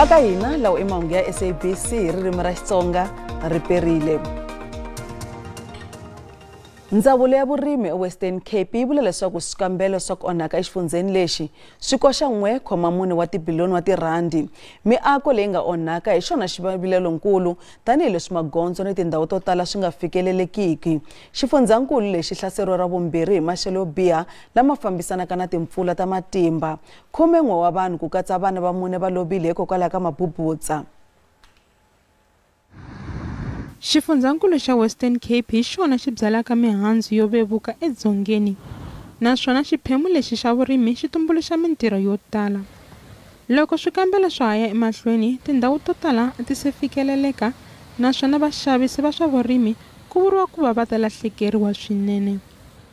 Va ka hina lawo i mahungu ya SABC hi ririmi ra Xitsonga ri perile. Ndzawulo ya vurimi eWestern Cape yi vula leswaku swikambelo swa ku onhaka exifundzheni lexi swi koxa 1.4 wa tibiliyoni wa tirhandi. Miako leyi nga onhaka hi xona xivilelonkulu tanihileswi magondzo ni tindhawu to tala swi nga fikelelekiki. Xifundzhankulu lexi hlaseriwe ra vumbirhi hi maxelo yo biha lama fambisanaka na timpfula ta matimba. 11 wa vanhu ku katsa vana va 4 va lovile hikokwalaho ka mabubutsa. Xifundzhankulu xa Western Cape hi xona xi byalaka mihandzu yo vevuka edzongeni, naswona xiphemu lexi xa vurimi xi tumbuluxa mintirho yo tala. Loko swikambelo swa ha ya emahlweni, tindhawu to tala a ti se fikeleleka naswona vaxavisi va swa vurimi ku vuriwa ku va va ta lahlekeriwa swinene.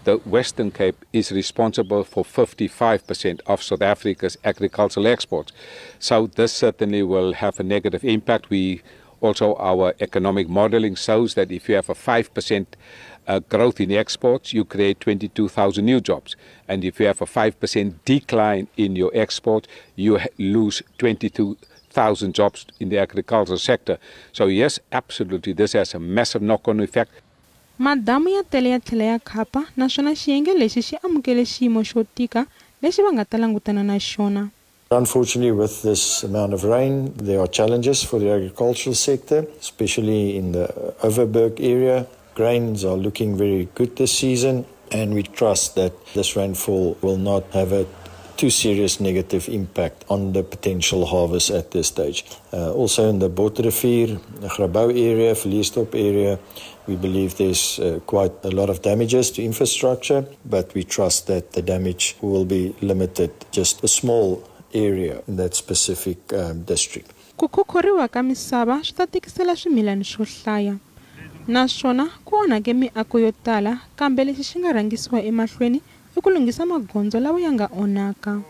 The Western Cape is responsible for 55% of South Africa's agricultural exports. So this certainly will have a negative impact. We also, our economic modeling shows that if you have a 5% growth in exports, you create 22,000 new jobs. And if you have a 5% decline in your export, you lose 22,000 jobs in the agricultural sector. So yes, absolutely, this has a massive knock-on effect. Madamu ya tele ya tlhela ya khapa naswona xiyenge lexi xi amukele xiyimo xo tika lexi va nga ta langutana na xona. Unfortunately, with this amount of rain, there are challenges for the agricultural sector, especially in the Overberg area. Grains are looking very good this season, and we trust that this rainfall will not have a too serious negative impact on the potential harvest at this stage. Also in the Botrivier, the Grabouw area, Villiersdorp area, we believe there's quite a lot of damages to infrastructure, but we trust that the damage will be limited, just a small area in that specific district. Ku khukhuriwa ka misava swi ta tikisela swimilani swo hlaya, naswona ku onhake miako yo tala, kambe lexi xi nga rhangisiwa emahlweni i ku lunghisa magondzo lawa ya nga onhaka.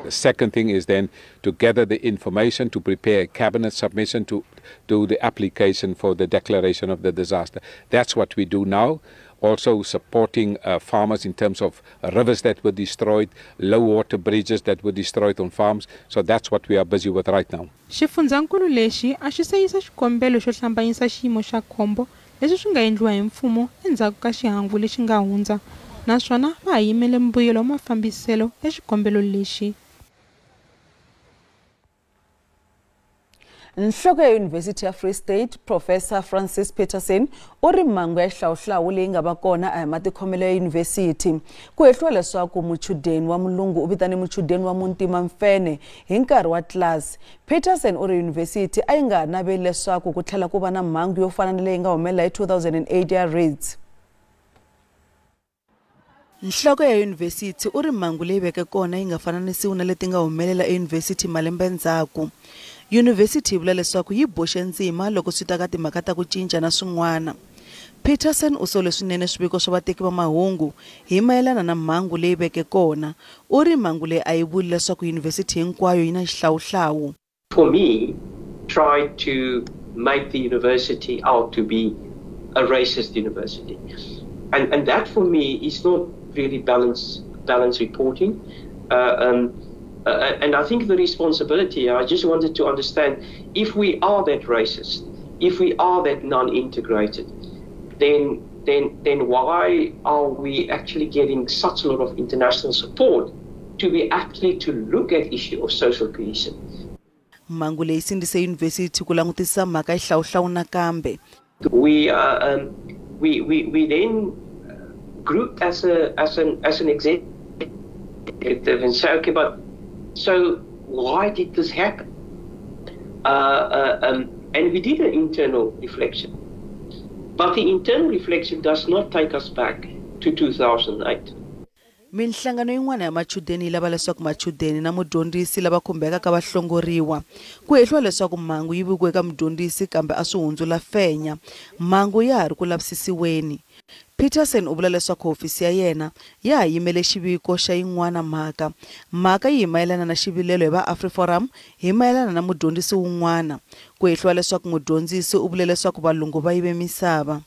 The second thing is then to gather the information to prepare a cabinet submission to do the application for the declaration of the disaster. That's what we do now. Also supporting farmers in terms of rivers that were destroyed, low water bridges that were destroyed on farms. So that's what we are busy with right now. Xifundzhankulu lexi a xi se yisa xikombelo xo hlambanyisa xiyimo xa khombo leswi swi nga endliwa hi mfumo endzhaku ka xihangu lexi nga hundza, naswona va ha yimele mbuyelo wa mafambiselo ya xikombelo lexi. Nhloko ya Yunivhesiti ya Free State, Professor Francis Peterson, u ri mhangu ya xihlawuhlawu leyi nga va kona a hi matikhomelo ya yunivhesiti. Ku hehliwa leswaku muchudeni wa mulungu u vitane muchudeni wa muntima mfene hi nkarhi wa tlilasi. Peterson u ri yunivhesiti a yi nga naveli leswaku ku tlhela ku va na mhangu yo fana na leyi nga humelela hi 2008 ya Rhodes. Nhloko ya yunivhesiti u ri mhangu leyi veke kona yi nga fananisiwi na leti nga humelela eyunivhesiti malembe ndzhaku. Yunivhesiti yi vula leswaku yi boxe ndzima loko swi ta ka timhaka ta ku cinca na swin'wana. Peterson u sole swinene swiviko swa vateki va mahungu hi mayelana na mhangu leyi veke kona. U ri mhangu leyi a yi vuli leswaku yunivhesiti hinkwayo yi na xihlawuhlawu. For me, try to make the university out to be a racist university. And that for me is not really balanced reporting. And I think the responsibility, I just wanted to understand, if we are that racist, if we are that non-integrated, then why are we actually getting such a lot of international support to be actually to look at issue of social cohesion? Mhangu leyi sindzise yunivhesiti ku langutisa mhaka ya xihlawuhlawu nakambe. We then grouped as an executive and say, okay, but so why did this happen? And we did an internal reflection. But the internal reflection does not take us back to 2008. Minhlangano yin'wana ya machudeni yi lava leswaku machudeni na mudyondzisi lava khumbekaka va hlongoriwa. Ku hehliwa leswaku mhangu yi vikiwe ka mudyondzisi kambe a swi hundzula fenya. Mhangu ya ha ri ku lavisisiweni. Peterson u vula leswaku hofisi ya yena ya ha yimele xiviko xa yin'wana mhaka. Mhaka yi mayelana na xivilelo hi va AfriForum hi mayelana na mudyondzisi wun'wana. Ku hehliwa leswaku mudyondzisi u vule leswaku valungu va yive misava.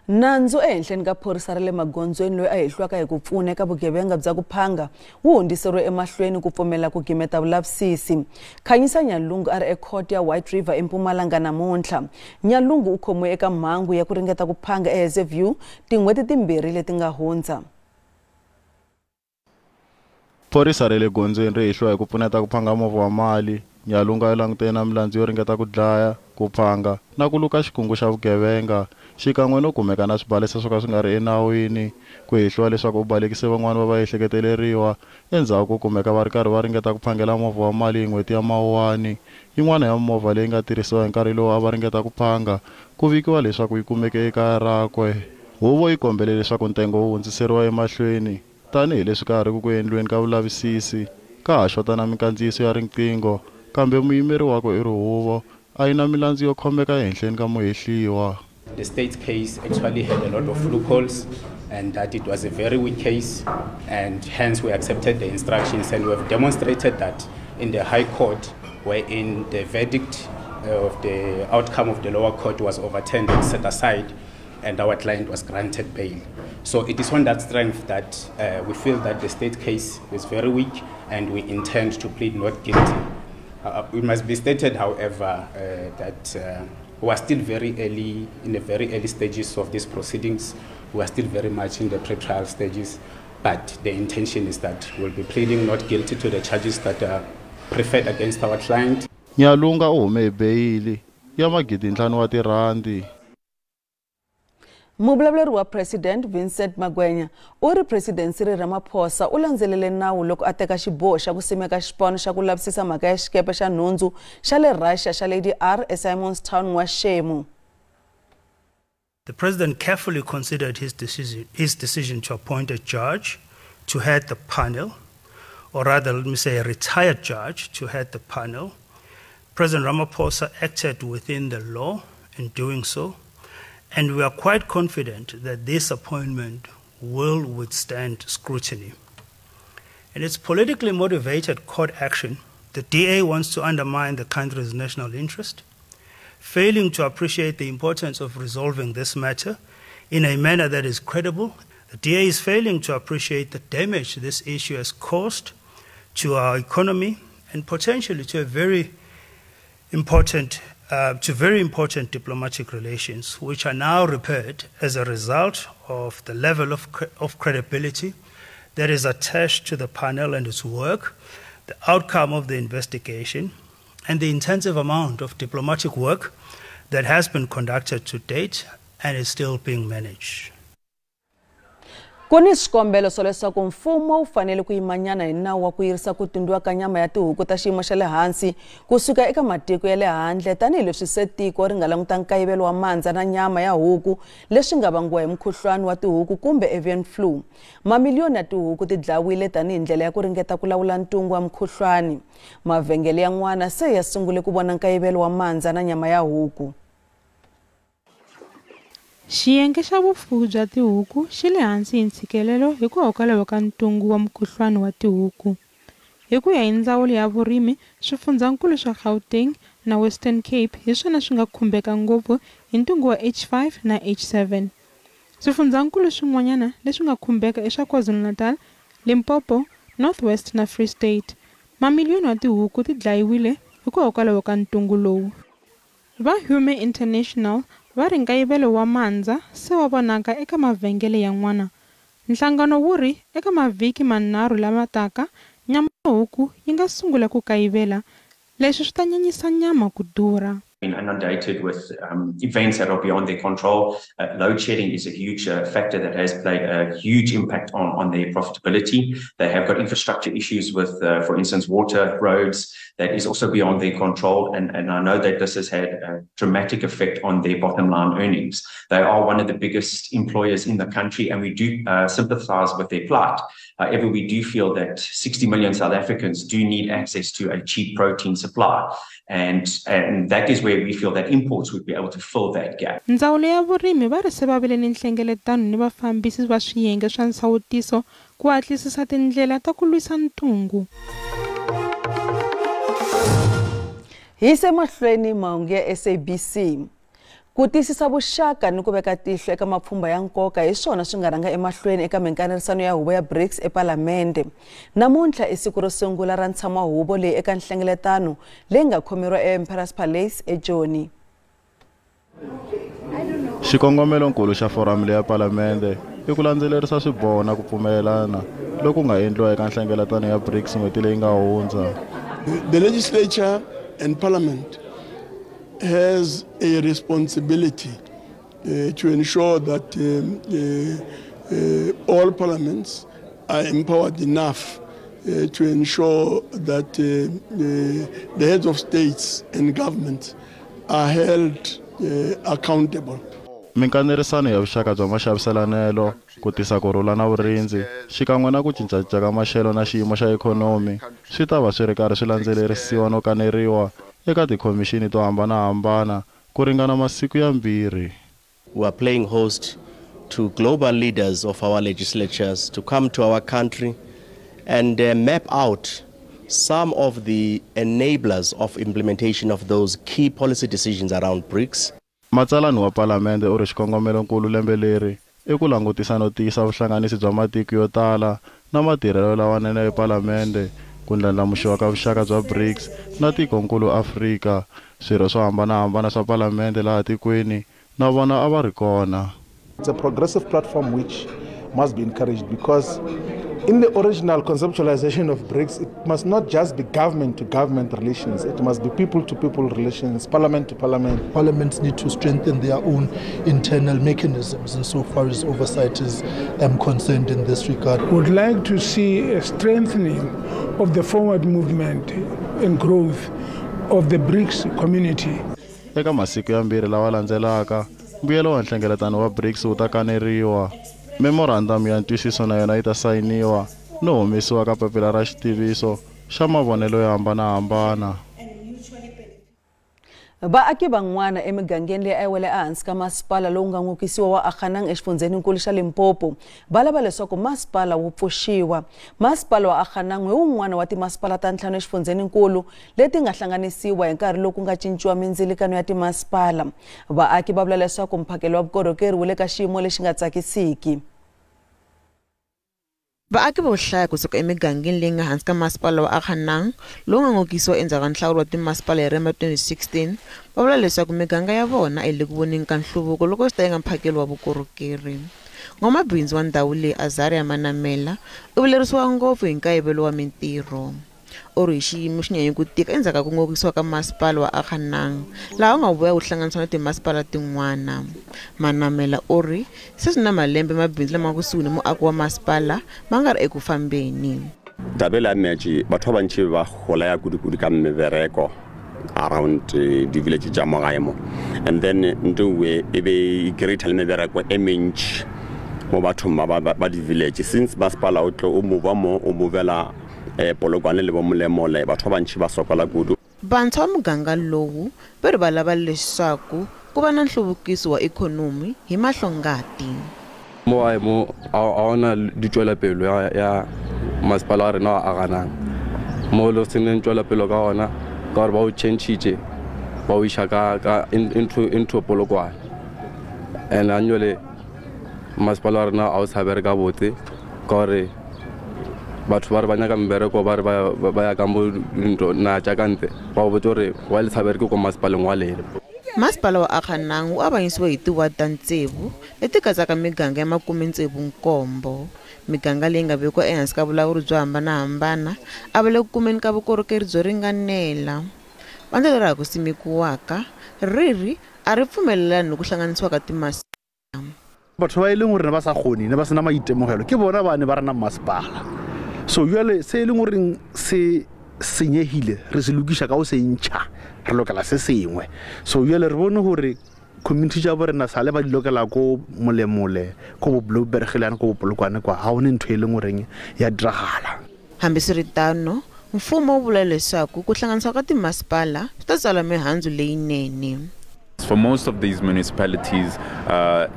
Nandzu ehenhleni ka phorisa ra le magondzweni loyi a hehliwaka hi ku pfuna eka vugevenga bya ku phanga wu hundziseriwe emahlweni ku pfumela ku gimeta vulavisisi. Khanyisa Nyalungu a ri ekhoto ya White River eMpumalanga namuntlha. Nyalungu u khomiwe eka mhangu ya ku ringeta ku phanga eHazyview tin'hweti timbirhi leti nga hundza. Phorisa ra le gondzweni ri hehliwa hi ku pfuneta ku phanga movha wa mali. Nyalungu a langutene na milandzu yo ringeta ku dlaya, ku phanga na ku luka xikungu xa vugevenga xikan'we no kumeka na swibalesa swo ka swi nga ri enawini. Ku hehliwa leswaku u balekise van'wana va vaehleketeleriwa endzhaku ko kumeka va ri karhi va ringeta ku phangela movha wa mali hi n'hweti ya Mawuwani. Yin'wana ya mimovha leyi nga tirhisiwa hi nkarhi lowu a va ringeta ku phanga ku vikiwa leswaku yi kumeke ekaya rakwe. Huvo yi kombele leswaku ntengo wu hundziseriwa emahlweni tanihileswi ka ha ri ku endliweni ka vulavisisi ka ha xota na mikandziyiso ya riqingho, kambe muyimeri wakwe i ri huvo a yi na milandzu yo khomeka ehenhleni ka muhehliwa. The state case actually had a lot of loopholes and that it was a very weak case, and hence we accepted the instructions, and we have demonstrated that in the High Court, wherein the verdict of the outcome of the lower court was overturned and set aside, and our client was granted bail. So it is on that strength that we feel that the state case is very weak, and we intend to plead not guilty. It must be stated, however, that we are still very early, in the very early stages of these proceedings. We are still very much in the pre-trial stages, but the intention is that we'll be pleading not guilty to the charges that are preferred against our client. Nyalunga u hume hi beyili ya 5,000 wa tirhandi. Muvulavuleri wa President Vincent Magwenya u ri President Cyril Ramaphosa u landzelele nawu loko a teka xiboho xa ku simeka xipano xa ku lavisisa mhaka ya xikepe xa nhundzu xa le Russia xa Lady R eSimonstown n'waxemu. The President carefully considered his decision to appoint a judge to head the panel, or rather, let me say a retired judge to head the panel. President Ramaphosa acted within the law in doing so, and we are quite confident that this appointment will withstand scrutiny. In its politically motivated court action, the DA wants to undermine the country's national interest, failing to appreciate the importance of resolving this matter in a manner that is credible. The DA is failing to appreciate the damage this issue has caused to our economy and potentially to very important diplomatic relations, which are now repaired as a result of the level of credibility that is attached to the panel and its work, the outcome of the investigation, and the intensive amount of diplomatic work that has been conducted to date and is still being managed. Ku ni swikombelo swa leswaku mfumo wu fanele ku yimanyana hi nawu wa ku yirisa ku tundiwa ka nyama ya tihuku ta xiyimo xa le hansi kusuka eka matiko ya le handle, tanihileswi se tiko ri nga languta nkayivelo wa mandza na nyama ya huku leswi nga vangiwa hi mukhuhlwani wa tihuku kumbe avian flu. Mamiliyoni ya tihuku ti dlawile tanihi ndlela ya ku ringeta ku lawula ntungu wa mukhuhlwani. Mavhengele yan'wana se ya sungule ku vona nkayivelo wa mandza na nyama ya huku. Xiyenge xa vufuwi bya tihuku xi le hansi hi ntshikelelo hikwalaho ka ntungu wa mukhuhlwani wa tihuku. Hi ku ya hi Ndzawulo ya Vurimi, swifundzankulu swa Gauteng na Western Cape hi swona swi nga khumbeka ngopfu hi ntungu wa H5 na H7. Swifundzankulu swin'wanyana leswi nga khumbeka i swa KwaZulu-Natal, Limpopo, North West na Free State. Mamiliyoni ya tihuku ti dlayiwile hikwalaho ka ntungu lowu. Va Hume International va ri nkayivelo wa mandza se wa vonaka eka mavhengele yan'wana. Nhlangano wu ri eka mavhiki manharhu lama taka, nyama ya huku yi nga sungula ku kayivela. Leswi swi ta nyanyisa nyama ku durha. Been inundated with events that are beyond their control. Load shedding is a huge factor that has played a huge impact on their profitability. They have got infrastructure issues with, for instance, water, roads, that is also beyond their control. And I know that this has had a dramatic effect on their bottom line earnings. They are one of the biggest employers in the country, and we do sympathize with their plight. However, we do feel that 60 million South Africans do need access to a cheap protein supply. And that is where we feel that imports would be able to fill that gap. Ndzawulo ya Vurimi va ri se va vile ni nhlengeletano ni vafambisi va swiyenge swa nsawutiso ku hatlisisa tindlela ta ku lwisa ntungu. Hi se mahlweni mahungu ya SABC. Ku tiyisisa vuxaka ni ku veka tihlo eka mapfhumba ya nkoka hi swona swi nga rhanga emahlweni eka minkanerisano ya huvo ya BRICS ePalamende. Namuntlha i siku ro sungula ra ntshamo wa huvo leyi eka nhlengeletano leyi nga khomeriwa eEmperor's Palace eJoni. Xikongomelonkulu xa foramu leya Palamende i ku landzelerisa swiboho na ku pfumelelana loku nga endliwa eka nhlengeletano ya BRICS n'hweti leyi nga hundza. The legislature and parliament has a responsibility to ensure that all parliaments are empowered enough to ensure that the heads of states and governments are held accountable. Minkanerisano ya vuxaka bya maxaviselanelo, ku tisa kurhula na vurindzi, xikan'we na ku cincacinca ka maxelo na xiyimo xa ikhonomi swi ta va swi ri karhi swi landzelerisiwa no kaneriwa eka tikhomixini to hambanahambana ku ringana masiku yambirhi. We are playing host to global leaders of our legislatures to come to our country and map out some of the enablers of implementation of those key policy decisions around BRICS. Matsalani wa Palamende u ri xikongomelonkulu lembe leri i ku langutisa no tiyisa vuhlanganisi bya matiko yo tala na matirhelo lawanene ePalamende, ku ndlandlamuxiwa ka vuxaka bya BRICS na tikonkulu Afrika. Swirho swo hambanahambana swa Palamende laha tikweni na vona a va ri kona. It's a progressive platform which must be encouraged because in the original conceptualization of BRICS, it must not just be government-to-government relations. It must be people-to-people relations, parliament-to-parliament. Parliaments need to strengthen their own internal mechanisms insofar as oversight is concerned in this regard. We would like to see a strengthening of the forward movement and growth of the BRICS community. Eka masiku yambirhi lawa landzelaka, mbuyelo wa nhlengeletano wa BRICS wu ta kaneriwa. Memorandum ya ntwisiso na yona yi ta sayiniwa no humesiwa ka papila ra xitiviso xa mavonelo yo hambanahambana. Vaaki van'wana emigangeni leyi a yi wela ehansi ka masipala lowu nga n'okisiwa wa Aganang exifundzheninkulu xa Limpopo va lava leswaku masipala wu pfuxiwa. Masipala wa Aganang hi wun'wana wa timasipala ta ntlhanu exifundzheninkulu leti nga hlanganisiwa hi nkarhi lowu ku nga cinciwa mindzilikano ya timasipala. Vaaki va vula leswaku mphakelo wa vukorhokeri wu le ka xiyimo lexi nga tsakisiki. Vaaki vo hlaya kusuka emigangeni leyi nga hansi ka masipala wa Aganang lowu nga n'okisiwa endzhaku ka nhlawulo wa timasipala hi lembe 2016 va vula leswaku miganga ya vona a yi le ku voneni ka nhluvuko loko swi ta eka mphakelo wa vukorhokeri. N'wamabindzu wa ndhawu leyi Azaria Manamela u vilerisiwa ngopfu hi nkayivelo wa mintirho. U ri hi xiyimo xi nyanye ku tika endzhaku ka ku n'okisiwa ka masipala wa Aganang laha wu nga vuya wu hlanganisiwa na timasipala tin'wana. Manamela u ri se swi na malembe mabindzu lama kusuhi ni muako wa masipala ma nga ri eku fambeni. Taba ya metsi batho ba bantši ba gola ya kudu-kudu ka mebereko around di-village tša mo gae mo, and then ntowe e be e create le mebereko e mentši mo bathong ba di-village. Since masipala o tlo o mova mo o movela Polokwane le bo Molemole, batho ba bantši ba sokola kudu. Vantshwa va muganga lowu va ri va lava leswaku ku va na nhluvukiso wa ikhonomi hi mahlongati. Mo gae mo a ona ditšwelopele ya masipala wa rena wa Aganang mo le seneng tšwelopele ka ona ka gore ba o changitše ba o iša ka into Polokwane, and annually masipala wa rena a o sa bereka botse ka gore batho ba re ba nyaka mmereko ba re ba ya ka mo na tša ka ntle ba botse gore wa le sa bereke ko masipaleng wa lena. Masipala wa Aganang wu avanyisiwe hi tiwadi ta tsevu leti katsaka miganga ya 67. Miganga leyi nga vekiwa ehansi ka vulawuri byo hambanahambana a va le ku kumeni ka vukorhokeri byo ringanela. Vandla leri ha ku simekiwaka ri ri a ri pfumelelani ni ku hlanganisiwa ka timasipala. Batho ba e leng gore ne ba sa kgone ne ba sena maitemogelo ke bona ba ne ba rena masipala. So jwale se e leng goreng se senyegile re se lokiša ka go se ntšha re lokela se sengwe. So jwale re bone gore community tša bo rena sale ba di lokela ko Molemole ko bo Blouberg le ko bo Polokwane kwa ga one ntho e leng goreng ya diragala. Hambiswiritano, mfumo wu vula leswaku ku hlanganisiwa ka timasipala swi ta tswala mihandzu leyinene. For most of these municipalities,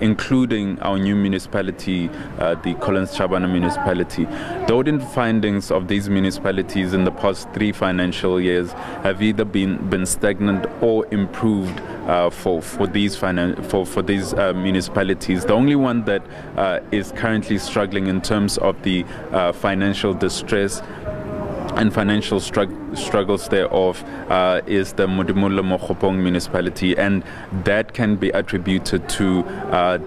including our new municipality, the Collins Chabane municipality, the audit findings of these municipalities in the past 3 financial years have either been stagnant or improved for these municipalities. The only one that is currently struggling in terms of the financial distress and financial struggles thereof is the Modimolle Mookgophong municipality, and that can be attributed to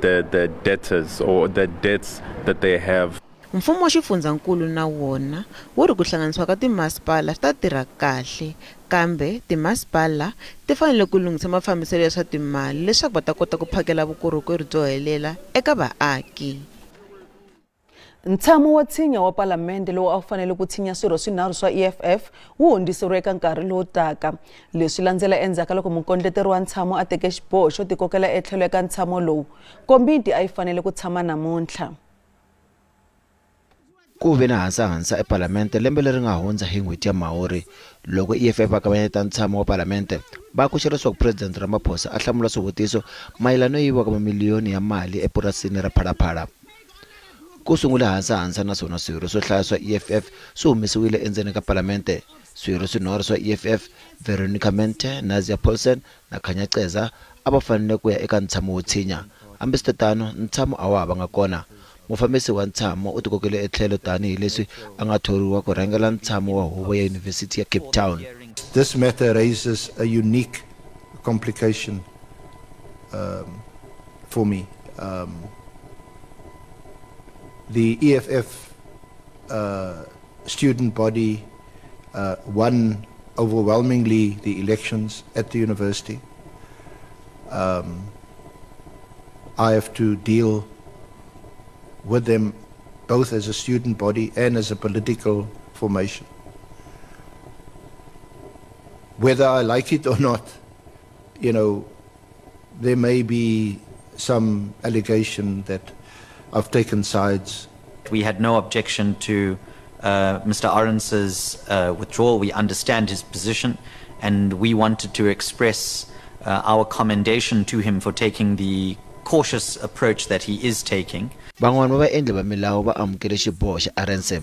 the debtors or the debts that they have. Mfumo wa xifundzankulu na wona wu ri ku hlanganisiwa ka timasipala swi ta tirha kahle, kambe timasipala ti fanele ku lunghisa mafambiselo ya swa timali leswaku va ta kota ku phakela vukorhokeri byo helela eka vaaki. Ntshamo wa tshinya wa palamende lowu a wu fanele ku tshinya swirho swinharhu swa EFF wu hundziseriwe eka nkarhi lowu taka. Leswi landzela endzhaku ka loko mukondleteri wa ntshamo a teke xiboho xo tikokela etlhelo eka ntshamo lowu. Komiti a yi fanele ku tshama namuntlha. Ku ve na hansahansa epalamente lembe leri nga hundza hi n'hweti ya Mhawuri loko EFF va kavanyeta ntshamo wa palamente va koxa leswaku President Ramaphosa a hlamula swivutiso mayelana no yiviwa ka mamiliyoni ya mali epurasini ra Phalaphala. Ku sungule hansahansa naswona swirho swo hlaya swa EFF swi humesiwile endzeni ka palamente. Swirho swinharhu swa EFF, Veronica Mente, Nazia Paulsen na Khanya Ceza a va fanele ku ya eka ntshamo wo tshinya. Hambiswiritano, ntshamo a wa ha vanga kona. Mufambisi wa ntshamo u tikokele etlhelo tanihileswi a nga thoriwa ku rhangela ntshamo wa huvo ya Yunivhesiti ya Cape Town. This matter raises a unique complication for me. The EFF student body won overwhelmingly the elections at the university. I have to deal with them both as a student body and as a political formation. Whether I like it or not, you know, there may be some allegation that I've taken sides. We had no objection to Mr. Arendse's withdrawal. We understand his position, and we wanted to express our commendation to him for taking the cautious approach that he is taking. Van'wana va vaendli va milawu va amukele xiboho xa Arendse.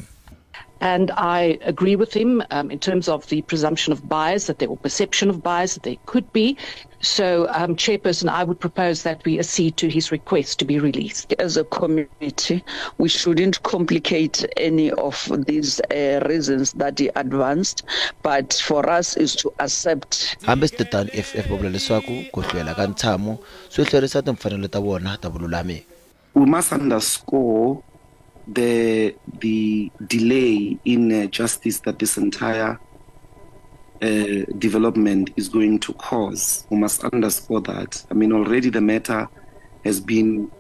And I agree with him in terms of the presumption of bias, that there or perception of bias that there could be. So, Chairperson, I would propose that we accede to his request to be released. As a committee, we shouldn't complicate any of these reasons that he advanced, but for us is to accept. Hambiswiritano, EFF va vula leswaku ku hlwela ka ntshamo swi hlwerisa timfanelo ta vona ta vululami. We must underscore the delay in justice that this entire development is going to cause. We must underscore that. I mean, already the matter has been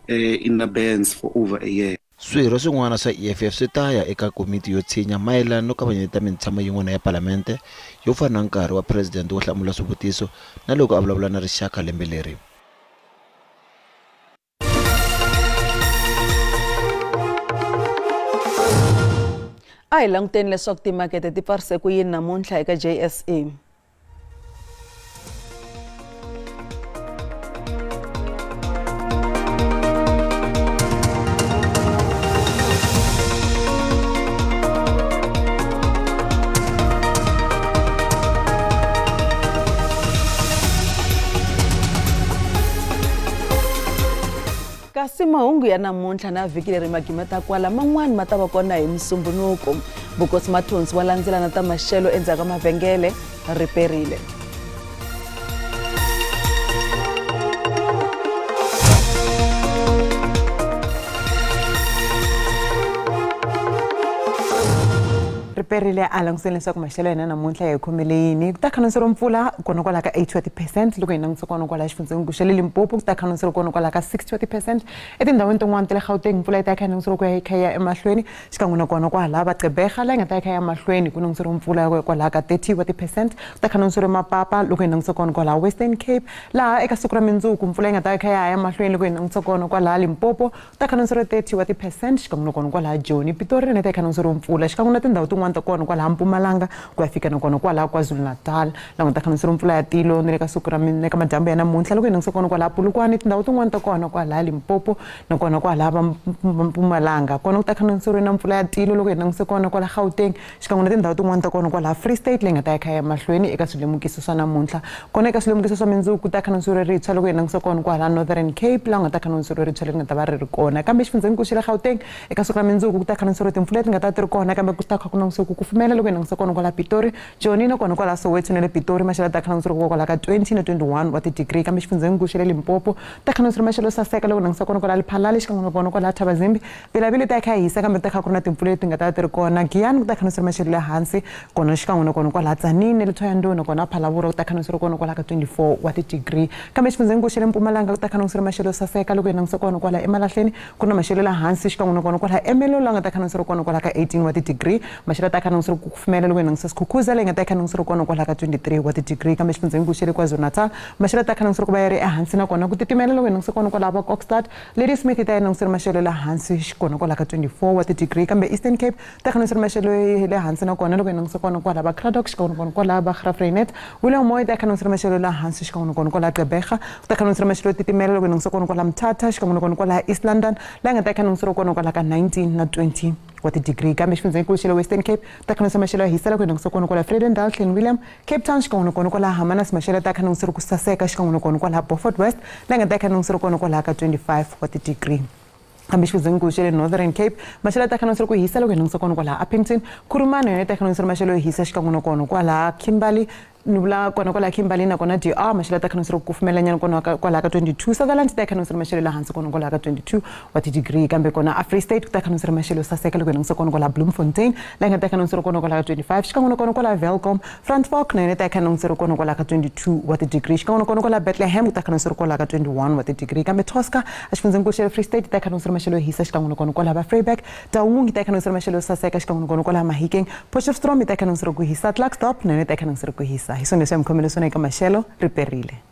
in the abeyance for over a year. Swirho swin'wana swa EFF swi ta ya eka komiti yo tshinya mayelana no kavanyeta mintshamo yin'wana ya palamente yo fana na nkarhi wa president wo hlamula swivutiso na loko a vulavula na rixaka lembe leri. A hi languteni leswaku timakete ti pfarise ku yini namuntlha eka JSE. Kasi mahungu ya namuntlha na vhiki leri magimeta kwala man'wani ma ta va kona hi Musumbunuko. Vukosi Mathonsi wa landzelana ta maxelo endzhaku ka mavhengele riperile. Riperile a languseni leswaku maxelo ya hina namuntlha hi khomele yini. Ku ta khanonselo mpfula kona kwala ka 80% loko hi langutisa kona kwala xifundzeni xa le Limpopo ku ta khanonselo kona kwala ka 60% etindhawini tin'wana ta le Gauteng mpfula yi ta kha languselo ku ya yi kha ya emahlweni xikan'we na kona kwala Gqeberha la yi nga ta yi kha ya mahlweni ku languselo mpfula kwala ka 30% ku ta khanonselo mapapa loko hi langutisa kona kwala Western Cape laha eka siku ra mundzuku mpfula yi nga ta yi kha ya emahlweni loko hi langutisa kona kwala Limpopo ku ta khanonselo 30% xikan'we na kona kwala Joni Pretoria na ta yi khanonselo mpfula xikan'we na tindhawu tin'wana ta kona kwalaha Mpumalanga ku ya fika na kona kwalaha KwaZulu-Natal laha nga ta kha na mpfula ya tilo ni le ka siku ra le ka madyambu ya namuntlha loko hi langutisa kona kwalaha Polokwane tindhawu tin'wana ta kona kwalaha Limpopo na kona kwalaha Mpumalanga kona ku ta kha na mpfula ya tilo loko hi langutisa kona kwalaha Gauteng xikan'we na tindhawu tin'wana ta kona kwalaha Free State leyi nga ta ya kha ya mahlweni eka swilemukiso swa namuntlha kona eka swilemukiso swa mindzuku ku ta kha na ritshwa loko hi langutisa kona kwalaha Northern Cape laha nga ta kha na ritshwa leri nga ta va ri ri kona kambe xifundzhenikulu xa le Gauteng eka siku ra mindzuku ku ta kha na timpfula leti nga ta ti ri kona kambe ku ta kha ku na ku kufumela loko hi langutisa kona kwalaha Pitori Joni na kona kwalaha Soweto na le Pitori maxelo ta kha na kwalaha ka 20 na 21 wa ti-degree kambe xifundzhenikulu xa le Limpopo ta kha na maxelo saseka loko langutisa kona kwalaha Lephalale xikan'we na kona kwalaha Thabazimbi Vilavila ta kha hisa kambe ta kha ku ri na timpfula leti nga ta ti ri kona Giyani ku ta kha na maxelo ya hansi kona xikan'we na kona kwalaha Tzaneen le Thohoyandou na kona Phalaborwa ku ta kha na kona kwalaha ka 24 wa ti-degree kambe xifundzhenikulu xa le Mpumalanga ku ta kha na maxelo saseka loko hi langutisa kona kwalaha Emalahleni ku na maxelo la hansi xikan'we na kona kwalaha Ermelo la nga ta kha na kona kwalaha ka 18 wa ti-degree maxelo ta kha na ku kufumela loko hi langutisa Skukuza leyi nga ta kha na kona kwalaha ka 23 wa ti-degree kambe xifundzhenikulu xa le KwaZulu-Natal maxelo ta kha na ku va ya ri ehansi na kona ku titimela loko hi langutisa kona kwalaha va Kokstad Ladysmith ta ya maxelo la hansi kona kwalaha ka 24 wa ti-degree kambe Eastern Cape ta kha na maxelo le hansi na kona loko hi langutisa kona kwalaha va Cradock xikan'we na kona kwalaha va Graaff-Reinet William Moy ta kha na maxelo la hansi xikan'we na kona kwalaha Gqeberha ta kha na maxelo titimela loko hi langutisa kona kwalaha Mthatha xikan'we na kona kwalaha East London la nga ta kha na kona kwalaha ka 19 na 20 wa ti-degree kambe xifundzhenikulu xa le Western Cape ta kha na maxelo ya hisa loko hi langutisa kona kwalaha Vredendal Clan William Cape Town xikan'we na kona kwalaha Hermanus maxelo ta kha na ku saseka xikan'we na kona kwalaha Beaufort West la nga ta kha na kona kwalaha ka 25 wa ti-degree kambe xifundzhenikulu xa le Northern Cape maxelo ta kha na ku hisa loko hi langutisa kona kwalaha Upington Kurumane yona ta kha na maxelo yo hisa xikan'we na kona kwalaha Kimberley ni vula kona kwalaha Kimberley na kona DR maxelo ta kha na ku kufumelanyana kona kwalaha ka 22 Sutherland ta kha na maxelo la hansi kona kwalaha ka 22 wa ti-degree kambe kona a Free State ku ta kha na maxelo saseka loko hi langutisa kona kwalaha Bloemfontein la nga ta kha na kona kwalaha ka 25 xikan'we na kona kwalaha Welkom Frankfort na yona ta kha na kona kwalaha ka 22 wa ti-degree xikan'we na kona kwalaha Bethlehem ku ta kha na kwalaha ka 21 wa ti-degree kambe Tosca a xifundzhenikulu xa le Free State ta kha na maxelo yo hisa xikan'we na kona kwalaha va Vryburg Taung ta kha na maxelo saseka xikan'we na kona kwalaha Mahikeng Potchefstroom ta kha na ku hisa Klerksdorp na yona ta kha na ku hisa hi swona leswi ya mi khomele swona eka maxelo ri perile.